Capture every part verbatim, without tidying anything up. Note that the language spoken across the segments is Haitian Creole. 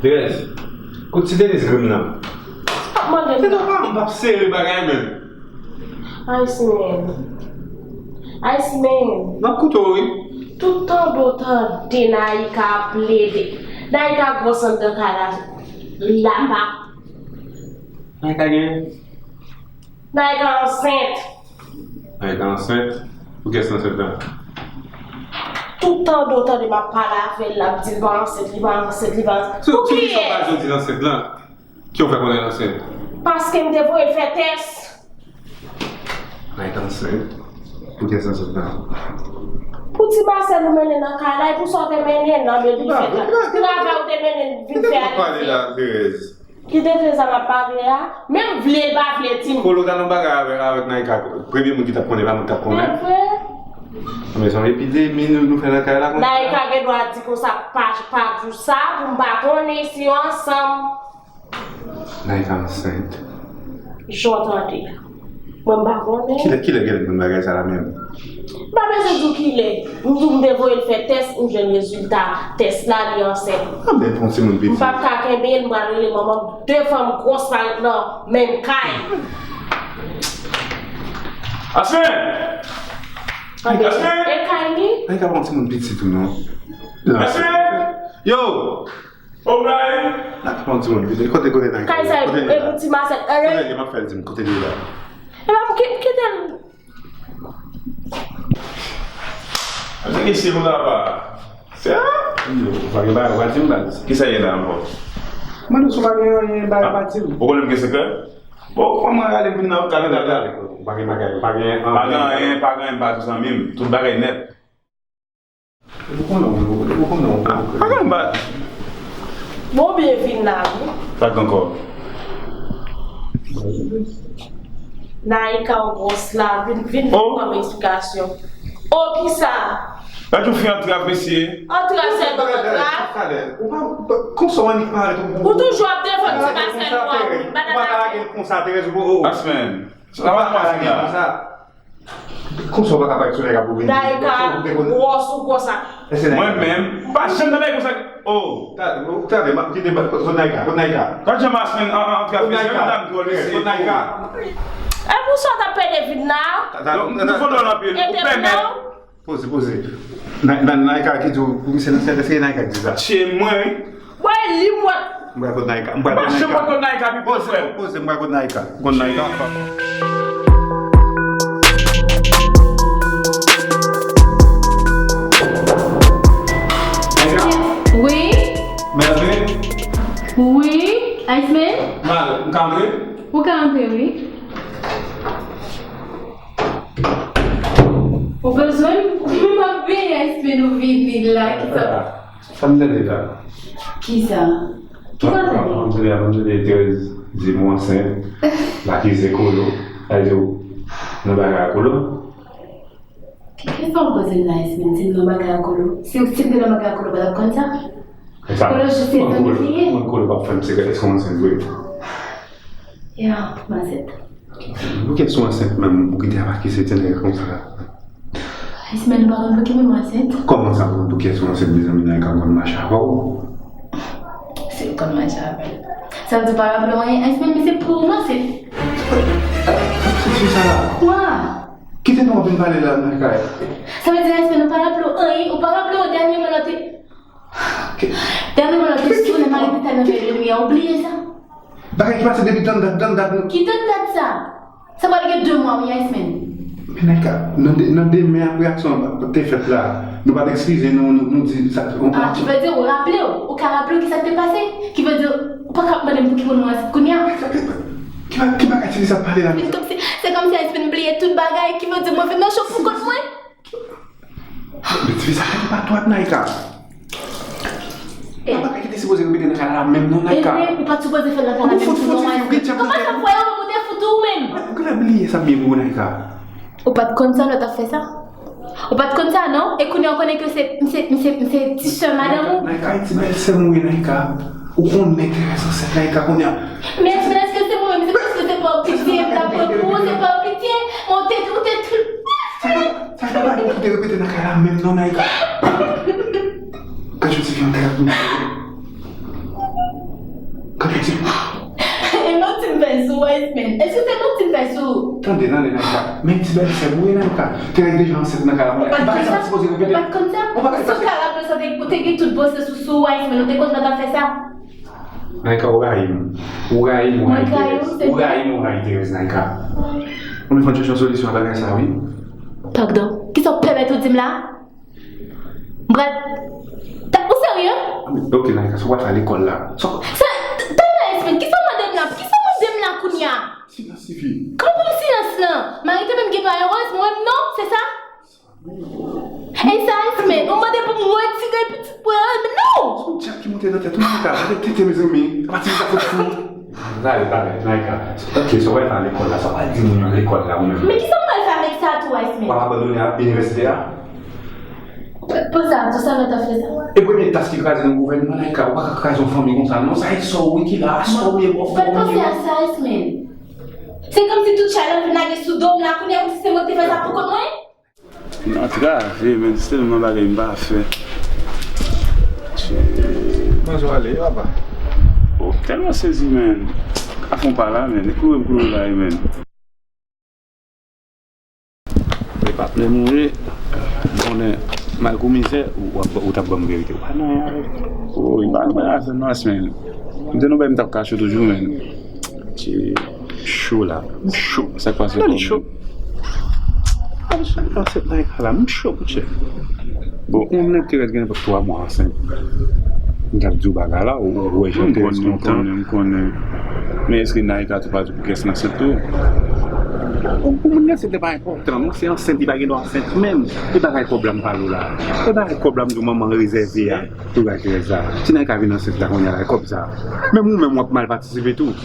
Thérèse, kote ti Denise grenn nan? Ap mande m. Se nan paran m p ap sere bagay menm. Iceman. Iceman. M ap koute w wi. Tout tande w tande Naïka ap plede. Naïka gwòs anndan kay la. Li la pa. Naïka gen. Naïka ansent. Naïka ansent? Pou kiyès ansent la? Tout tande w tande m ap pale avè l, l ap di l pa ansent, li pa ansent, li pa ansent. Sou kiyès? Sou ki sa w pa di l ansent la? Ki w fè konnen l ansent? Paske m te voye l fè tès. Naïka ansent? Pou kiyès ansent la? Pou ti Marcel ou mennen nan kay la, e pou sa w te mennen nan, men li fè travay ou te mennen vin fè a. Kite pale la, Thérèse. Kite Teresa m ap pale a. Menm vle l pa vle di m. Kolo ta nan bagay avèk, avèk Naïka. Premye moun ki t ap konnen, pa moun ki t ap konnen. Men vre. Men se yon epidemi nou, nou fè nan kay la konsa. Naïka gen dwa di konsa pa, pa di w sa, pou m pa konnen si yo ansanm. Naïka ansent. Jan w tande a. Mwen m pa konnen. Kilè, kilè gen pou bagay sa la menm? M pa bezwen di w kilè. M di w m te voye l fè tès, m jwenn rezilta tès la, li ansent. Anben pou yon timoun piti. M p ap ka kenbe l, m pral rele manman m, de fanm gwòs parèt nan menm kay. Asmen! Asmen! E kay li? Naïka pa yon timoun piti tou non. Asmen! Yo! Obay! N ap pran ti moun vide. Kote, kote Naïka? Kay sa e pou ti Marcel. Kote li ye? M ap fè l di m kote li ye la. E pa m ki, kite l. Ap gen kèsyon konsa pa. Se a? Yo, ou pa gen bagay, ou pa di m baz. Kisa ye la ankò? Mwen di w si w pa gen anyen, bagay pa di m. Ou konnen m gen sekrè? Bon, kòman rale vin nan ou ka vin la. Ou pa gen bagay, ou pa gen anyen. Pa gen anyen, pa gen anyen, m pa di zanmi m. Tout bagay nèt. Ou konnen, ou konnen, ou konnen. Ann ba. Bon, byen vin la wi. Sa k ankò? Naïka ou gwòs la, vin, vin ban m eksplikasyon. O, kisa? Gad yon fi antrav, mesye. Antrav sèlman antrav. Ou pa, konsa w annik parèt ou. Ou toujou ap defann ti Marcel ou a wi. Ou pa ka lage l konsa, Terèz, ou. Asmen. Sa pa lage l konsa. Konsa w pa ka parèt sou nèg la pou vin di. Naïka gwòs ou konsa. Mwen menm, m pa janm nan bagay konsa. Oh. Tande, m ap kite, kot Naïka, kot Naïka. Gad jan Asmen an, an, an, antre afè, se yon dam dwòl, mesye. Kot Naïka. E pou sa w t ap pede vin la? Donk, nou fon dwòl anpil, ou pèmèt. Poze, poze. Na, na, Naïka ki di w, pou misye nan sèt, èske Naïka ki di sa? Se mwen, wi. Wè, li m wè. M pral kot Naïka. M pral kot Naïka. M pa janm pral kot Naïka, pi bon frè m. Poze, m pral kot Naïka. Kot Naïka. Naïka? Wi? Mèt antre? Wi, Iceman? M ale, m ka antre? Ou ka antre, wi. Ou bezwen m? M ap benyen, Iceman, ou vini la, kisa? Sa m tande la? Kisa? Kisa w tande? Ann tande, ann tande Terèz di m ou ansent, l akize Kolo, sa vle di w nan bagay ak Kolo? Ki kesyon w poze m la, Iceman, si m nan bagay ak Kolo? Si, si m te nan bagay ak Kolo, w pa t ap konn sa? Kolo jis se zanmi m li ye. Mwen Kolo p ap fè m sekrè, èske w ansent vre? Ya, m ansent. Poukisa w ansent menm, ou kite ap akize ti nèg konsa? Iceman, ou pa konn poukisa mwen ansent? Kòman sa pou konn poukisa w ansent, mezanmi, Naïka konn mache avè w? Si l konn mache avè m. Sa vle di w pa raple w anyen, Iceman, men se pou ou m ansent. Sa ti fi sa la. Wa! Kite nou ap vin pale la, Naïka. Sa vle di, Iceman, ou pa raple w anyen, ou pa raple w dènyèman lè w te Dènyèman lè w te tounen mare tèt la nan fè limyè, ou bliye sa? Bagay ki pase depi tann dat, tann dat nou. Ki tann dat sa? Sa pral gen de mwa wi, Iceman. Men Naïka, nan de, nan demen apre aksyon an te fèt la, nou pa t ekskize nou, nou, nou di sa. Ah, ki vle di ou raple w, ou ka raple w ki sa k te pase? Ki vle di ou pa ka ap mande m pou ki moun mwen ansent kounye a? Ki ba-, ki bagay ti fi sa ap pale la menm? Se kòmsi, se kòmsi Iceman bliye tout bagay, ki vle di mwen vin nan cho pou kont mwen? Men ti fi sa, gade pa dwat Naïka. Yon bagay ki te sipoze repete nan kay la menm non, Naïka. Ebyen, ou pa t sipoze fè l nan kay la menm tou non, Iceman. Kòman sa fè ou te fout ou menm? Ou genlè bliye sa byen gwo, Naïka. Ou pa t konn sa lè w t ap fè sa? Ou pa t konn sa non? E kounye a ou konnen ke se, m se, m se, m se ti sè madanm ou? Naïka, Naïka, e ti bèlsè m ou ye, Naïka. Ou konnen Terèz ansent, Naïka, kounye a. Men èske, èske se mwen menm, èske se pa w ki di m t ap pran pou ou, se pa w ki di m, ou te, ou te, Sa pa, sa pa bagay pou te repete nan kay la menm non, Naïka. Gad yon ti fi antre ak nou. Men, èske se manti m fè sou ou? Tande, tande, Naïka. Men ti bèlsè m wi, Naïka. Terèz deja ansent nan kay la. Ou pa t konn sa? Ou pa t konn sa? Ou pa t konn sa? Sou kay la, sa te, ou te gen tout bòs sou, sou Iceman, ou te konn nan t ap fè sa? Naïka, ou rayi m. Ou rayi m, ou rayi Terèz. Ou rayi m, ou rayi Terèz, Naïka. Ou bezwen chèche yon solisyon a bagay sa, wi. Padon, kisa w pèmèt ou di m la? M pral. Ta, ou serye? Ok, Naïka, sa w pral fè lekòl la? Sa, tande, Iceman, kisa w mande m la? Kisa w mande m la kounye a? Silans, tifi. Kòman pou m silans lan? M arete menm gen pa erèz, mwen menm non, se sa? E sa, Iceman, ou mande pou m retire pitit mwen an, men non! Se yon dyab ki monte nan tèt ou, Naïka. Arete tete, mezanmi. Apa ti sa fòt fou. Gade, gade, Naïka. Ok, sa w pral fè lekòl la, sa w pral di moun yo lekòl la, ou menm. Men kisa m pral fè avèk sa tou, Iceman? W ap abandone a inivèsite a? Panse a tou sa mwen t ap fè sa. E premye tas ki kraze nan gouvènman, Naïka, ou pa ka kraze yon fanmi konsa, non, sa e sò wi ki la, a sò wi e bò fò. Fè panse a sa, Iceman. Se kòmsi tout chay la vin lage sou do m la, kounye a ou di se mwen ki te fè sa pou kont mwen? M antrave, men, se tèlman bagay m pa fè. Kòman w ale, papa? Oh, tèlman sezi, men. Afon pa la, men. E kouri m kouri la, men. E patnè m ou ye, m konnen, malgre w mizè, ou, ou, ou t ap ban m verite. Ou pa nan anyen avè m. Oh, e pa nan anyen avè m, non, men. M te nan bagay m t ap kache w toujou, men. Ti cho la. M cho. Sa k pase? Gade cho. Gade sa k pase nan ekran la. M cho, monchè. Bon, ou menm Terèz gen nenpòt twa mwa ansent. M t ap di w bagay la, ou, ou wè jan Terèz kontan. M konnen, m konnen. Men èske Naïka tou pa di w pou kiyès l ansent tou? Ou, pou moun nan, se pa enpòtan, non, se ansent, li pa gen dwa ansent menm. E bagay kòb la m pale w la. E bagay kòb la m di w manman rezève a. Tou gade Terèz la. Si Naïka vin ansent la kounye a la, e kòb sa. Menm ou menm w ap mal patisipe tou.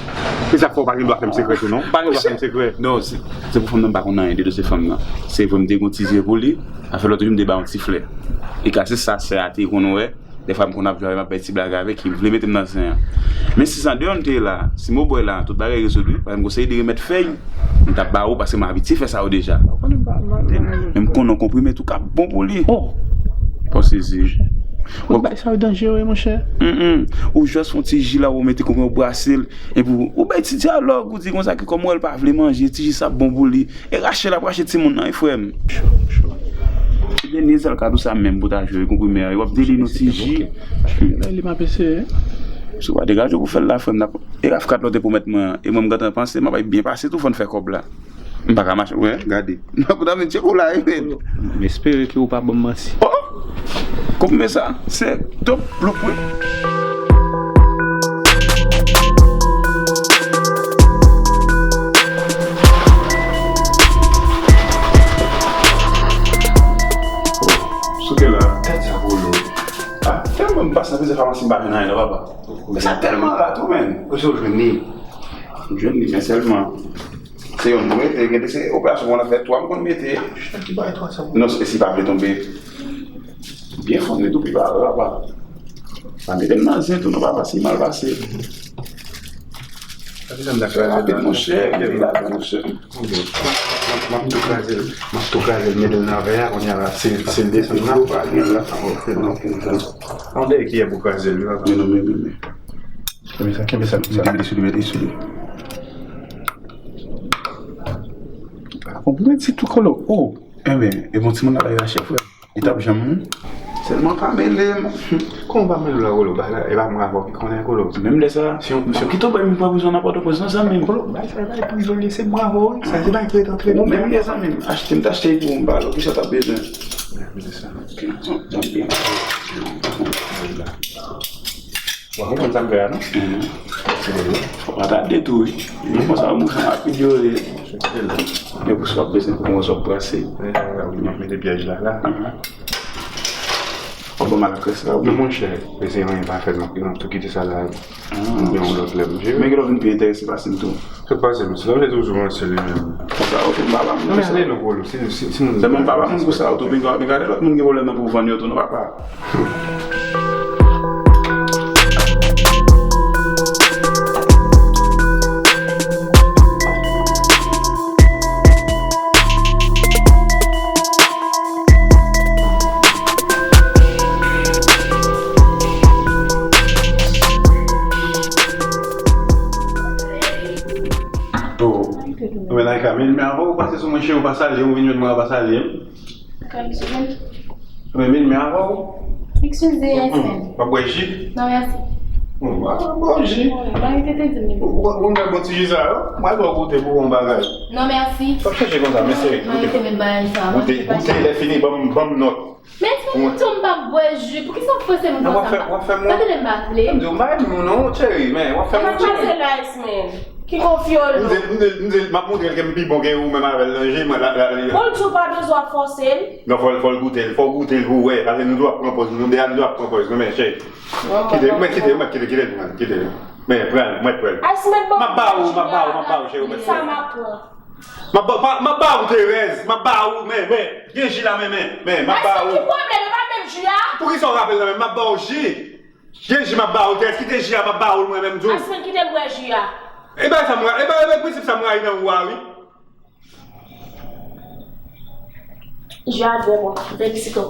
E sa k fè w pa gen dwa fè m sekrè tou non. Pa gen dwa fè m sekrè. Non, se, se pou fanm nan pa konn anyen de dosye fanm nan. Se vre m te gen yon ti zye pou li. Afè lòt jou m te ba yon ti flè. E ka se sa sè a te konn wè. Dèfwa m konn ap jwe avè m, ap bay ti blag avèk li, m vle mete m nan zen an. Men sis an deyò m te ye la, si m wè w la, tout bagay rezoud wi. Paske m gon seri de remèd fèy, m t ap ba ou paske m abitye fè sa yo deja. Men m konnen yon konprime tou k ap bon pou li. Oh! Pa w sezi. Ou bay sa yo danjere, monchè. Mm, mm. Ou jis fè yon ti ji la, ou mete konprime, ou brase l, epi ou, ou bay ti dyalòg, ou di konsa ke kòm ou wè l pa vle manje, ti ji sa ap bon pou li. E rache l ap rache timoun nan, wi, frè m. Cho, cho. Se dènye sèl kadou sa menm pou ta jwe, konprime a, w ap deli nou ti ji. Li m ap eseye. Si w pa degaje w pou fè l la, frè m, n ap, e raf kat lòt te pwomèt mwen an, e mwen m gentan panse, m ap byen pase tou, fò n fè kòb la. M pa ka mache, wè, gade. Nan kouta men tcheko la, e men. M espere ke ou pa ban m manti. Oh! Konprime sa, se top blueprint. Sou ke la, tèt sa pou lo. Ah, tèlman m pase nan plizyè famasi m pa jwenn anyen non, papa. Men sa tèlman la tou, men. Kote w jwenn li? M jwenn li, men sèlman. Se youn pou mete, gen de se operasyon pou w fè, twa m konn mete. Chita ki bay twa sa pou mwen. Non, e si pa vle tonbe. Byen fon li tou, pi pa, pa, pa. Pa mete m nan zen tou, non, papa, si mal pase. Sa ki sa m ta kraze l la? Rapid, monchè, rapid, monchè. M ap tou kraze l, m ap tou kraze l, mete l nan vè a, kounye a la, si, si l desann la. An dèyè kiyè pou kraze l, wi, papa. Men non, men, men, men. Kenbe sa, kenbe sa, kenbe sa. Mete sou li, mete sou li. Bon, mwen di tou kolo. Oh, enben, e bon timoun la bay rache, frè. Li t ap janm, wi. Sèlman pa mele m. Kòman pa mele w la, kolo? Bay la, e pa mwen avè w ki konnen, kolo. Menm lè sa, si yon, si yon ki tonbe, m pa bezwen nan Pòtoprens, non, zanmi m. Kolo, bay sa, bay prizonye, se mwen avè w, wi. Sa se bay trete antre nou. Menm lè, zanmi m, achte, m t achte pou m, ba l, kisa w t ap bezwen? Mele sa. Ok, zanmi m. Bon, ou konn sa m fè a, non? Mhm. Fò pa tande tou, wi. Mwen konsa, mwen konsa, rapid yo, e. E pou sa w ap bezwen pou mwen, sa w ap brase. E, wi, m ap mete pyèj la, la. Mhm. Ou bon, malgré sa, wi. Non, monchè, se anyen pa fè, m ap, m ap tou kite sa la. Ah. Oubyen yon lòt lè, m jere. Men gen lè w vin pi enterese pase m tou. Se pa se, se pa vle toujou ranse li menm. Konsa, ok, m pa ba moun konsa. Non, men ale non, Polo, si, si, si moun. Sèlman m pa ba moun konsa, ou tou, men gade lòt moun gen pwoblèm nan pou vann yo tou, non, papa. Oh, Ka men men avan ou pase sou mwen cheri, ou pa salye m, ou vin jwenn mwen, ou pa salye m. Kòm sou mwen. Men men men avan ou. Eskize, Iceman. W ap bwè ji? Non, mèsi. Bon, ba, ba w ji. Wi, Marite te di m li. Ou, ou, ou konn bwè bon ti ji sa yo? Mwen ba w goute pou yon bagay. Non, mèsi. W ap chèche konsa, men seri. Marite met bagay sa. Goute, goute, lè fini, ban m, ban m nòt. Men ti moun tou m p ap bwè ji. Poukisa w fòse m konsa? W ap fè, w ap fè mwen. Tande m pa vle. M di w m pa renmen w non, cheri, men w ap fè mwen cheri. Sa k pase la, Iceman? Ki konfyòl non? M di, m di, m di, m ap montre l ke m pi bon ke ou menm avè l nan ji, mwen la, la, la. Bon, l di w pa bezwen fòse l. Non, fò l, fò l goute l, fò w goute l pou w wè, paske nou tou ap pran pòz, nou de a nou tou ap pran pòz, nou men cheri. Kite, mwen kite, mwen kite, kite l, mwen kite l. Men, pran l, mwen pran l. Iceman, bon. M ap ba ou, m ap ba ou, m ap ba ou, cheri, mwen. Sa m ap pran. M ap ba, m ap ba ou, Terèz. M ap ba ou, men, men. Gen ji la, men, men, men, m ap ba ou. Iceman, ki pwoblèm? E pa menm ji a? Poukisa w rapele nan men m? M ap ba ou ji. Gen ji m ap ba ou, Terèz. Kite ji a, m ap ba ou l mwen menm tou. Iceman, kite m bwè ji a. E bagay sa m ra-, e bagay, e prensip sa m rayi nan ou a, wi. Ji a dwè mwen, m fè ekspre.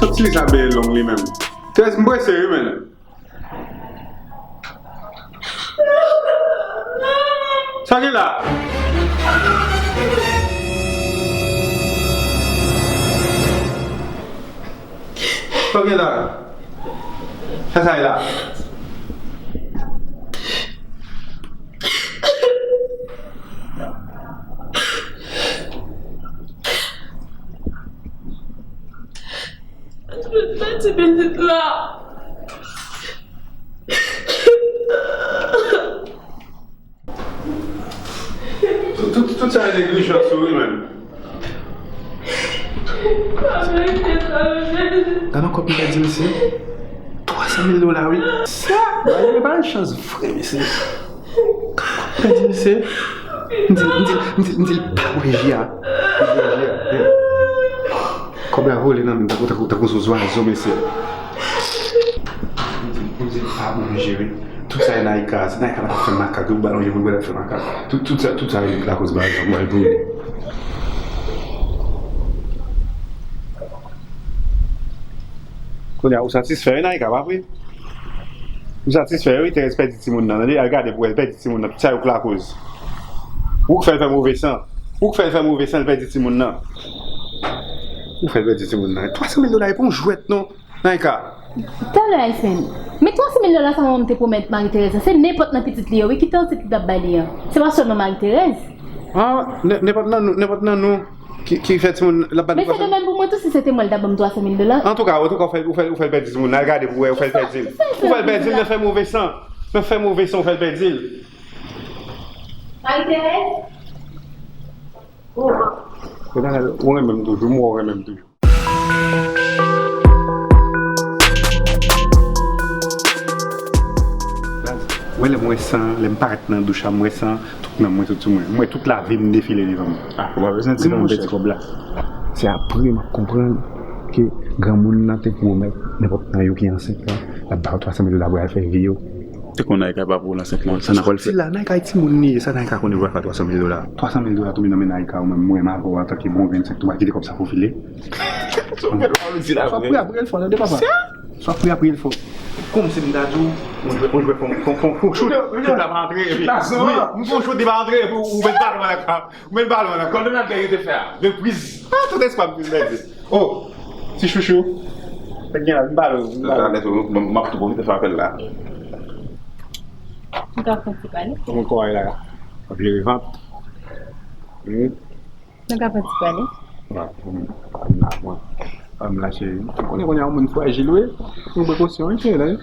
Tanti sa bèl long li menm. Terèz, m prese wi, men. Sa gen la? Sa gen la? Sa sa ye la? Mwen pèdi pitit la. Tout, tout, tout sa yo neglijans ou wi, menm. Gade yon kòb m pèdi, mesye. Twa san mil dola, wi. Sa, bagay yo pa gen chans vre, mesye. Kòb m pèdi, mesye. M di, m di, m di, m di l pa bwè ji a. Li bwè ji a. Kòb la vole nan men m tankou, tankou, tankou sou zwazo, mesye. M di, m di l pa bwè ji, wi. Tout sa e Naïka, se Naïka la k ap fè makak, yo ba l yon je pou l ap fè makak. Tout, tout sa, tout sa yo lakoz bagay sa, mwen pou li. Kounye a, ou satisfè, wi, Naïka, pa vre? Ou satisfè, wi, Terèz pèdi timoun nan, tande, al gade pou wè, l pèdi timoun nan, tout sa yo k lakoz. Ou k fè l fè move san. Ou k fè l fè move san, l pèdi timoun nan. Ou fè l pèdi timoun nan. Twa san mil dola, e pa yon jwèt, non. Naïka. Talè, Iceman. Men twa san mil dola sa manman m te pwomèt Marie Thérèse la, se nenpòt nan pitit li yo, wi, ki te ansanm li t ap bay li an. Se pa sèlman Marie Thérèse. Ah, nen-, nenpòt nan nou, nenpòt nan nou ki, ki fè timoun l ap bat. Men se de menm pou mwen tou, si se te mwen, l t ap ban m twa san mil dola. Antouka, antouka, ou fè, ou fè, ou fè l pèdi timoun nan, al gade pou wè, ou fè l pèdi l. Ou fè l pèdi l nan fè move san. Nan fè move san, ou fè l pèdi l. Marie Thérèse? Ou renmen m toujou, m wè ou renmen m toujou. Ou wè lè m wè san, lè m parèt nan douch la, m wè san, tout nanm mwen sot sou mwen. M wè tout lavi m defile devan mwen. Ah, ou pa bezwen di m, monchè. Devan m pèdi kòb la. Se apre m ap konprann ke granmoun nan te pwomèt nenpòt nan yo ki ansent la, l ap ba yo twa san mil dola pou y al fè vi yo. Te konn Naïka pa pou lansèt lan, sa n ap pral fè. Soti la, Naïka e timoun li ye, sa Naïka konnen pou al fè twa san mil dola. Twa san mil dola tonbe nan men Naïka, ou menm, mwen, m avè w antanke bon vennsèt, ou pa kite kòb sa pou file. Sa w ap priye, priye l fò, tande papa. Sa w ap priye, priye l fò. Kòmsi m ta di w, ou jwe, ou jwe fon, fon, fon, fon, chout, chout la pa antre, epi, wi, m fon chout, li pa antre, epi ou met balon nan kan, ou met balon nan kan. Gòl Donald Gay te fè a, repriz. Ah, tout espwa m fin pèdi. Oh, ti chouchou. Fèk gen la, m ba l, m ba l. Talè tou, m, m ap tou pwofite fè apèl la. M ka fè yon ti pale? Kòman kò a ye la? W ap jere vant? Wi. Nou ka fè yon ti pale? Wa, m, m la, mwen. M la, cheri. Ou konnen, konnen yon moun frajil, wi. Yon prekosyon, wi, cheri, la, wi.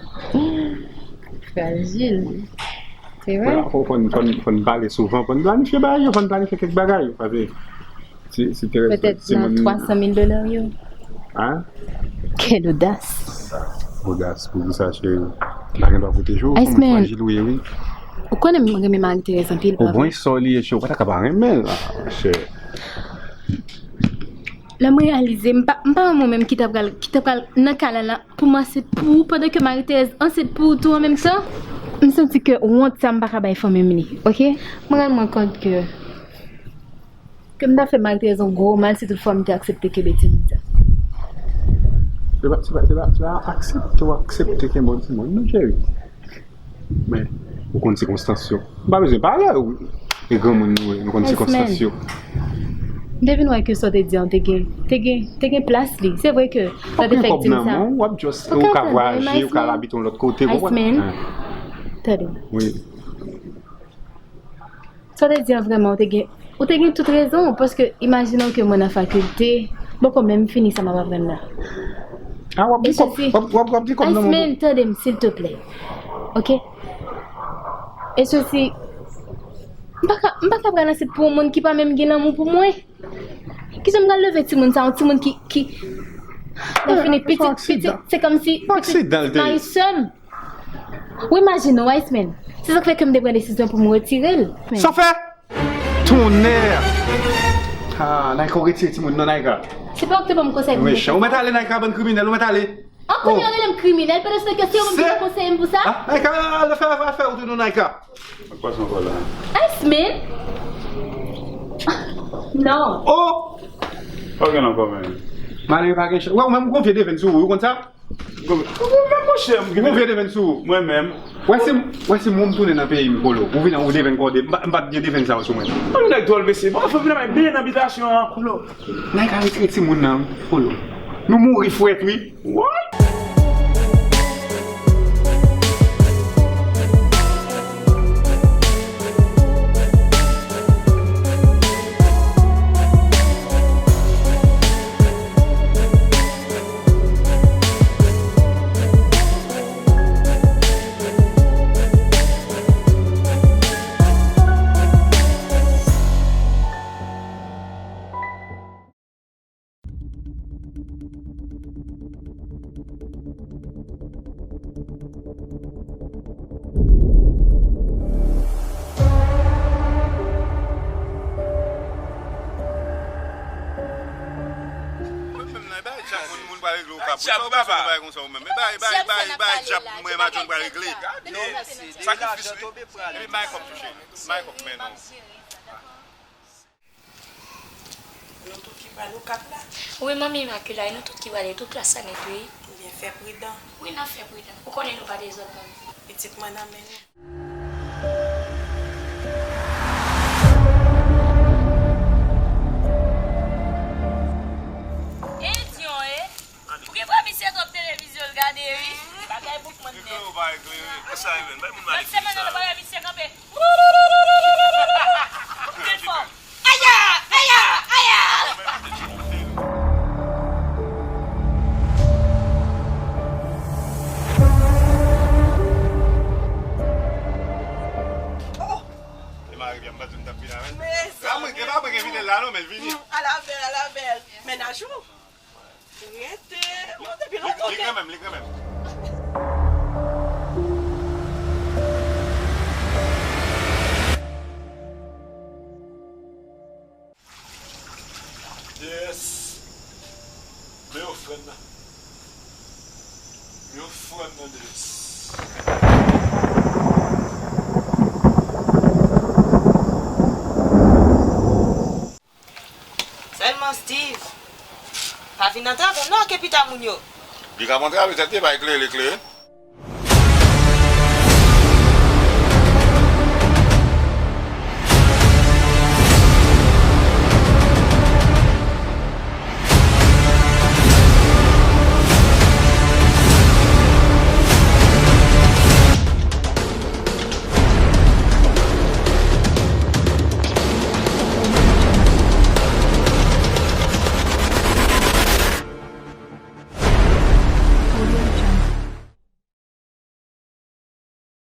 Frajil? Se vre? Fò, fò, fò n, fò n, fò n pale souvan, fò n planifye bagay yo, fò n planifye kèk bagay yo, paske si, si Terèz, petèt si nan twa san mil dola yo. Hein? Quelle audace! Odas, poukisa, cheri? M pa gen dwa pwoteje w, fanm frajil ou ye, wi. Ou konnen m renmen Marie Thérèse anpil, pa vre? Ou bon, sa w li ye, cheri, ou pa ta ka pa renmen l, cheri. Lè m reyalize, m pa, m pa yon moun menm ki ta pral, ki ta pral nan kay la, la, pou m ansent pou ou, pandan ke Marie Thérèse ansent pou ou tou an menm tan. M santi ke wont sa m pa ka bay fanmi m li, oke? Mwen rann mwen kont ke Ke m ta fè maltrezon gwo mal si tout fwa m te aksepte kenbe timoun sa. Se pa, se pa, se pa, se pa aksepte w aksepte kenbe yon timoun, non, cheri. Men, ou konn sikonstans yo. M pa bezwen pale, ou, e granmoun nou ye, nou konn sikonstans yo. M te vin wè ke sa w te di an te gen, te gen, te gen plas li. Se vre ke sa te fè timoun sa. Ou pa gen kòb nan men w, w ap just, ou ka vwayaje, ou ka al abite yon lòt kote, ou konprann? Iceman, tande. Wi. Sa w te di an vrèman, ou te gen, ou te gen tout rezon, paske imajine w ke mwen nan fakilte, m poko menm fini sa m ap aprann la. Ah, w ap gen kòb, w ap, w ap, w ap gen kòb nan men w. Iceman, tande m, silteplè. Oke? E sesi, m pa ka, m pa ka pral ansanm pou yon moun ki pa menm gen lanmou pou mwen. Kijan m pral leve timoun sa, yon timoun ki, ki, lè fini, pitit, pitit, se kòmsi pitit mari sè m. Ou imajine w, Iceman. Se sa k fè ke m te pran desizyon pou m retire l. Sa fè? Tonnè! Ah, Naika, ou retire timoun nan, Naika. Se pa ou ki te ban m konsèy pou m te fè sa. Mechan. Ou mèt ale, Naika, bann kriminèl, ou mèt ale. An kounye a rele m kriminèl, pandan se tan ke se ou menm ki te konseye m pou sa? Ah, Naika, al fè, al fè wout ou non, Naika. Sa k pase ankò la? Iceman? Non. Oh! Pa gen ankò, men. Malere pa gen chans. Wè, ou menm ou gon vye devenn sou ou, ou konn sa? Ou menm, monchè, m gen vye devenn sou ou. Mwen menm. Wè si, wè si mwen m tounen nan peyi m, Polo. Ou vin, ou devenn kòde. M pa, m pa t gen devenn sa yo sou mwen. Mwen nèg twòl mesye. Bon, fò vin avèk byen nan abitasyon an, Polo. Nèg a retire timoun nan, Polo. Nou mouri frèt, wi. What? Mwen menm nan, e bay djab moun, moun pa regle w kap. Ou pa fè yon bagay konsa ou menm. E bay, e bay, e bay, e bay djab mwen, Madjòn pral regle. Sakrifis, wi. Epi bay kòb touche. Bay kòb men non. Nou tout ki pral Okap la? Wi, manmi Imakila, e nou tout ki pral, tout klas la nèt, wi. Ebyen, fè pridan. Wi, n ap fè pridan. Ou konnen nou pa dezòd, manmi. Pitit mwen nan men nou. Endyon, e? Ou gen vre misye twòp televizyon l gade, wi. Bagay boukman nèt. Eklere ou pa eklere, e sa yo menm, bay moun malefini sa yo. Lòt semèn nan, bagay misye kanpe. Pil fò. Aya! Aya! Aya! Oh! E mari byen, m pa di m t ap vin avè l. Mezanmi. A mwen, e pa mwen ki envite l la non, men l vini. Hmm, alabèl, alabèl. Mennaj ou? Rete. Bon, depi lontan. Li, li granmèm, li granmèm. Yes. Men ofrann nan. Men ofrann nan, Denis. Sèlman Steve, pa vin antrave non ak enpita moun yo. Li ka antrave tèt li, bay klere, li klere.